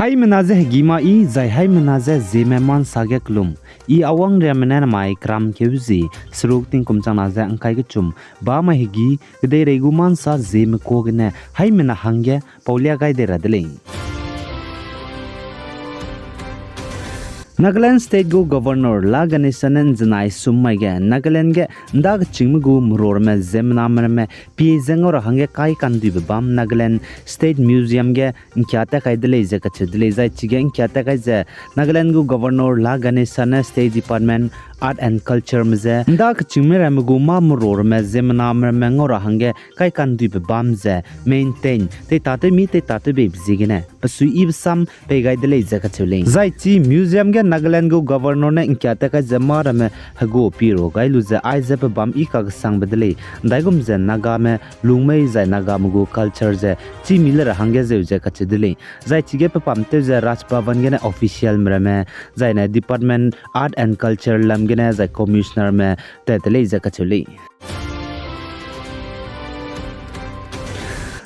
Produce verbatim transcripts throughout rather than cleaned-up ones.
Haimena ze hegî ma i, zai haimena ze Zeme ma nsa ge kelum. I Awangriamme ne namai keram keu zi, seruk tingkum changna ze ngkai kechum, ba mai hegî, kedeirei gu ma nsa Zeme ka gene, haimena hangge, paulia gai dei ra de lei. Nagaland State gu Governor La Ganesan ne nzenai sum mai ge, Nagaland ge nda kechîngme gu merorme ziemmename ramme pie ze ngau ra hangge kai kanduibe bam Nagaland State Museum ge ngkia tat kai de lei ze kacheu de lei. Zai chige ngkia tat kai ze Nagaland gu Governor La Ganesan ne State Department Art and Cultureme je nda kechîngme ramme gu mâ merorme ziemmename ramme ngau ra hangge kai kanduibe bam ze maintain, teitatewmi teitatewbeibe ziegene pesuiyibe sam pei gai de lei ze kacheu lei. Zai chi museum ge Nagaland gu Governor ne ngkia tat kai ze mâ ramme hegu pie ra gai lu ze aize pe bam i kakesangbe de lei. Ndaigum ze Nagame lungmei zai Nagame gu culture ze chîmi le ra hangge zeu ze kacheu de lei. Zai chige pe bam tew ze Raj Bhavan gene officialme ramme, zaine Department Art and Culture lam gene zai Commissionerme tat de lei ze kacheu lei.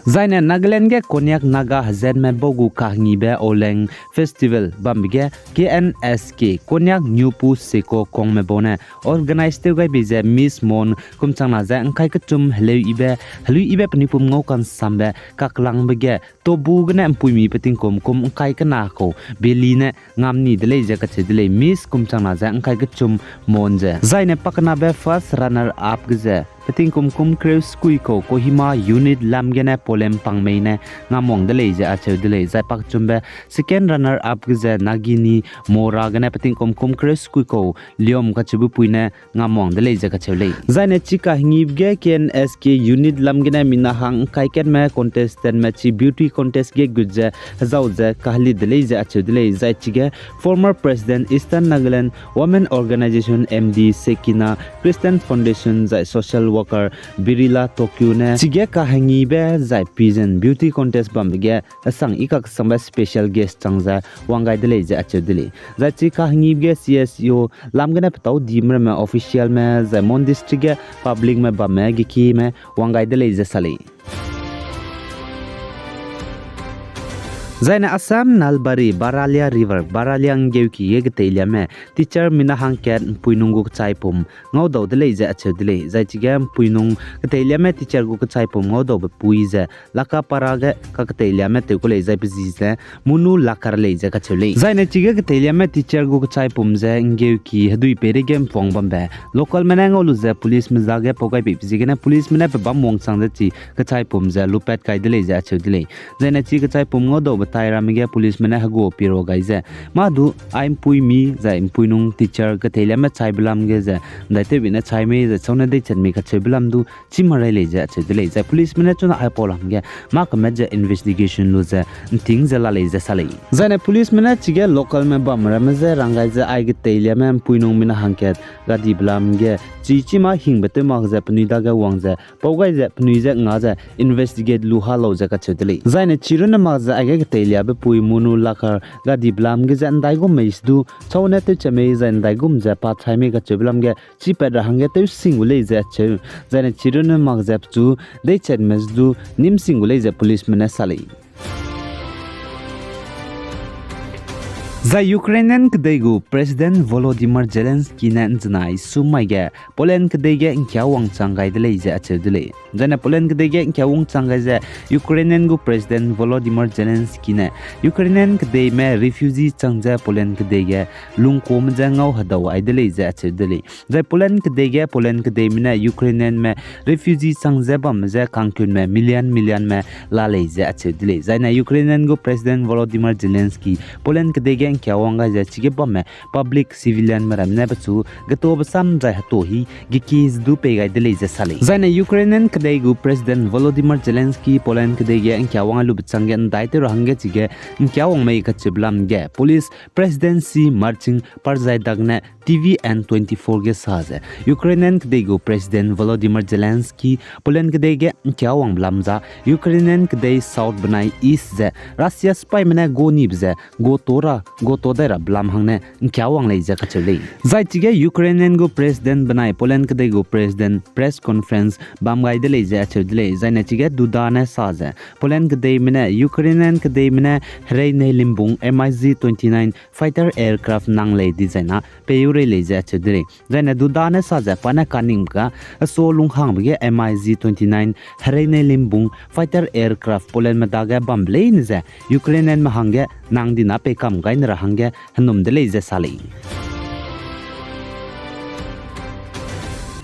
Zaine Nagaland ge Konyak Naga hezatme bau gu kahengibe Oleng Festival bambe ge K N S K, Konyak Newpu Seko Kongme bau ne organize tew gai bei ze Miss Mon kum changna ze ngkai kechum heleu ibe, helui ibe penui pum ngau kansambe kaklangbe ge tobu gene mpuimi pe tingkum kum ngkai kena kau beli ne ngam ni de lei ze kacheu de lei. Miss kum changna ze ngkai kechum Mon ze zaine pakenabe first runner up ge ze pe tingkum kum kereu sekui kau Kohima unit lam gene Polem Pangmei ne ngam wang de lei ze acheu de lei. Zai pakechumbe second runner up ge ze Nagini Mora gene pe tingkum kum kereu sekui kau Liom kacheube pui ne ngam wang de lei ze kacheu lei. Zaine chi kahengibe ge K N S K unit lam gene mina hang ngkai katme contestantme chi beauty contest ge gut ze hezau ze kahelit de lei ze acheu de lei. Zai chige former President Eastern Nagaland Women Organization M D Sekina, Christian Foundation zai social worker Birila Tokyo ne chige kahengibe zai pageant beauty contest bambe ge hesang i kakesangbe special guest chang ze wang gai de lei ze acheu de lei. Zai chi kahengibe ge C S O lam gene petau dime ramme officialme zai Mon District ge publicme bamme gekime wang gai de lei ze sa lei. Zaine Assam Nalbari Baralia River, Baralia nggeuki ge keteiliame teacher mina hangkat mpuinung gu kechaipum ngaudau de lei ze acheu de lei. Zai chige mpuinung keteiliame teacher gu kechaipum ngaudaube pui ze Lakapara ge kaketeiliame tew ku lei zai pe zi ze Munu Lakar lei ze kacheu lei. Zaine chige keteiliame teacher gu kechaipum ze nggeuki hedui peirei ge mpuang bambe localme ne ngau lu ze policeme dage pau gai beibe ziegene policeme ne pe bam wangchang ze chi kechaipum ze lupat kai de lei ze acheu de lei. Zaine chi kechaipum ngaudaube tai ramme ge policeme ne hegu pie ra gai ze, mâ du ai mpuimi zai mpuinung teacher keteiliame chaibe lam ge ze ndaitewbe ne chai mei zai chau ne deichat mei kacheube lam du chî ma rei lei ze acheu de lei. Zai policeme ne chuna aipau lam ge mâ kemet ze investigation lu ze nting ze la lei ze sa lei. Zaine policeme ne chige localme bam ramme je rang gai ze ai keteiliame mpuinung mina hangkat gadibe lam ge chi chî mâ hingbe tew mak ze penui dage wang ze pau gai ze penui je nga ze investigate lu ha lau ze kacheu de lei. Zaine chirunne mak ze aige keteiliabe pui Munu Lakar gadibe lam ge ze ndaigum mei se du chau ne tewchat mei zai ndaigum ze pa chai mei kacheube lam ge chîpat ra hangge tew sing gu lei ze acheu. Zaine chirunne mak ze pechu deichatme se du nîm sing gu lei ze policeme ne sa lei. Zai Ukrainian kedei gu President Volodymyr Zelensky ne nzenai sum mai ge Poland kedei ge ngkia wangchang gai de lei ze acheu de lei. Zaine Poland kedei ge ngkia wangchang gai ze Ukrainian gu President Volodymyr Zelensky ne Ukrainian kedeime refugee chang ze Poland kedei ge lungkuame je ngau hedau ai de lei ze acheu de lei. Zai Poland kedei ge Poland kedeime ne Ukrainianme refugee chang ze bamme je kangkunme million millionme la lei ze acheu de lei. Zaine Ukrainian gu President Volodymyr Zelensky Poland kedei ge ngkia wang gai ze chige bamme public civilianme ramme ne pechu getobe sam zai heto hi geki ze du pei gai de lei ze sa lei. Zaine Ukrainian kedei gu President Volodymyr Zelensky Poland kedei ge ngkia wang ai lube chang ge ndaitew ra hangge chige ngkia wang mei kacheube lam ge police presidency marching parzai dak ne T V N twenty-four ge sa ze Ukrainian kedei gu President Volodymyr Zelensky Poland kedei ge ngkia wangbe lam za Ukrainian kedei south benai east ze Russia sipaime ne gu nibe ze gu to ra goto dai ra belam hangne ngkia wang lei ze kacheu lei. Zai chige Ukrainian gu President benai Poland kedei gu President press conference bam gai de lei ze acheu de lei. Zaine chige Duda ne sa ze Poland kedeime ne Ukrainian kedeime ne herei nei limbung MiG twenty-nine fighter aircraft nang lei dizaina peiu rei lei ze acheu de lei. Zaine Duda ne sa ze pa ne kaningbe ga, aso lunghangbe ge MiG twenty-nine herei nei limbung fighter aircraft Polandme dage bambe leine ze Ukrainianme hangge nang dina pei kam gai ne ra hangge henum de lei ze sa lei.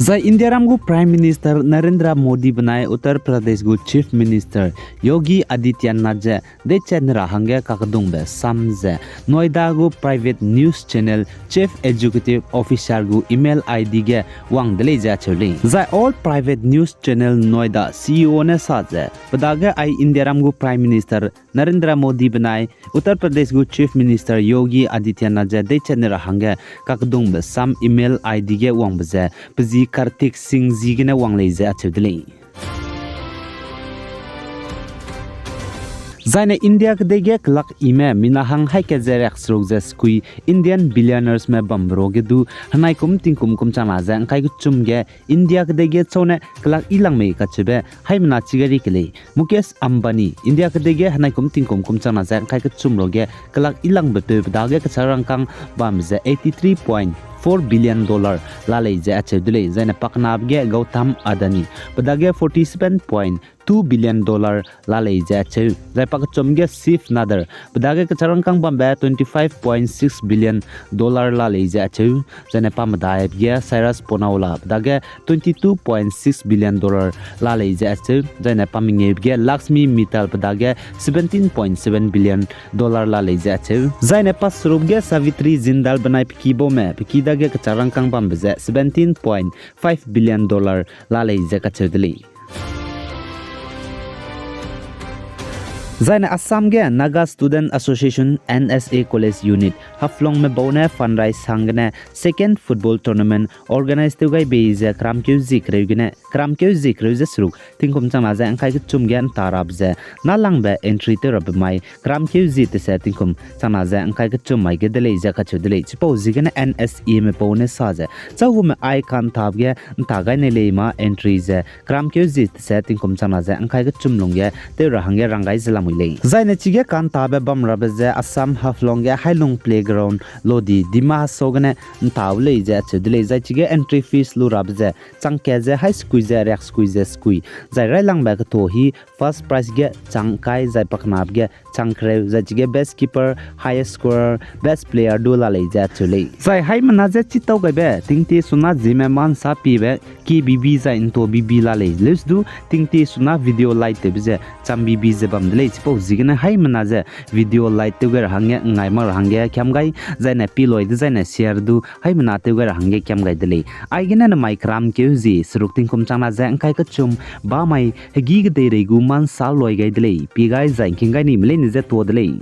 Zai Indiaram gu Prime Minister Narendra Modi benai Uttar Pradesh gu Chief Minister Yogi Adityanath ze deichat ne ra hangge kakdungbe sam ze Noida gu private news channel Chief Executive Officer gu email ID ge wang de lei ze acheu lei. Zai all private news channel Noida CEO ne sa ze pe dage ai Indiaram gu Prime Minister Narendra Modi benai Uttar Pradesh gu Chief Minister Yogi Adityanath ze deichat ne ra hangge kakdungbe sam email ID ge wangbe ze pe zi Kartik Singh zi gene wang lei ze acheu de lei. Zaine India kedei ge kelak ime mina hang haî kat ze riakseruk ze sekui Indian billionairesme bambe ruage du henai kum tingkum kum changna ze ngkai kechum ge India kedei ge chaune kelak ilang mei kacheube haimena chigari ke lei. Mukesh Ambani India kedei ge henai kum tingkum kum changna ze ngkai kechum ruage kelak ilangbe peu pe dage kechak rangkâng bambe ze eighty three point four billion dollar la lei ze acheu de lei. Zaine pakenabe ge Gautam Adani pe dage forty seven point two billion dollar la lei ze acheu. Zai pakechum ge Shiv Nadar pe dage kechak rangkâng bambe twenty five point six billion dollar la lei ze acheu. Zaine pamedaibe ge Cyrus Poonawalla pe dage twenty two point six billion dollar la lei ze acheu. Zaine pamengeube ge Lakshmi Mittal pe dage seventeen point seven billion dollar la lei ze acheu. Zaine paserube ge Savitri Jindal benai pe ki baume pe ki dage kechak rangkâng bambe ze seventeen point five billion dollar la lei ze kacheu de lei. Zaine Assam ge Naga Student Association, NSA College Unit Haflongme bau ne fundraise hanggene second football tournament organize tew gai bei ze keramkeu zie kereu gene, keramkeu zie kereu ze seruk tingkum changna ze ngkai kechum ge nta rabe ze nâlangbe entry tew rabe mai keramkeu zie tese tingkum changna ze ngkai kechum mai ge de lei ze kacheu de lei. Chipau ziegene NSAme pau ne sa ze, chagume ai kantabe ge nta gai nei lei ma entry ze keramkeu zie tese tingkum changna ze ngkai kechum lungge tew ra hangge rang gai ze lamui lei. Zaine chige kantabe bam rabe ze Assam Haflong ge Hailung Playground, Lodi, Dima Hasao gene nta u lei ze acheu de lei. Zai chige entry fees lu rabe ze chang kat ze haî sekui ze riak sekui ze sekui. Zai railangbe ketho hi first prize ge chang kai, zai pakenabe ge chang kereu, zai chige best keeper, highest scorer, best player du la lei ze acheu lei. Zai haimena ze chitau gaibe tingtie suna Zeme ma nsa piebe ki bibi zai nto bibi la lei. Leus du tingtie suna video light tewbe ze cham bibi ze bam de lei. Chipau ziegene haimena ze video light tew gai ra hangge ngai mak ra hangge kiam gai, zaine piloi dezaine share du haimena tew gai ra hangge kiam gai de lei. Aigene nemai keramkeu zie seruk tingkum changna ze ngkai kechum bamai hegî kedeirei gu ma nsa loi gai de lei. Pie gai zai ngking gai nime leine ze tuâ de lei.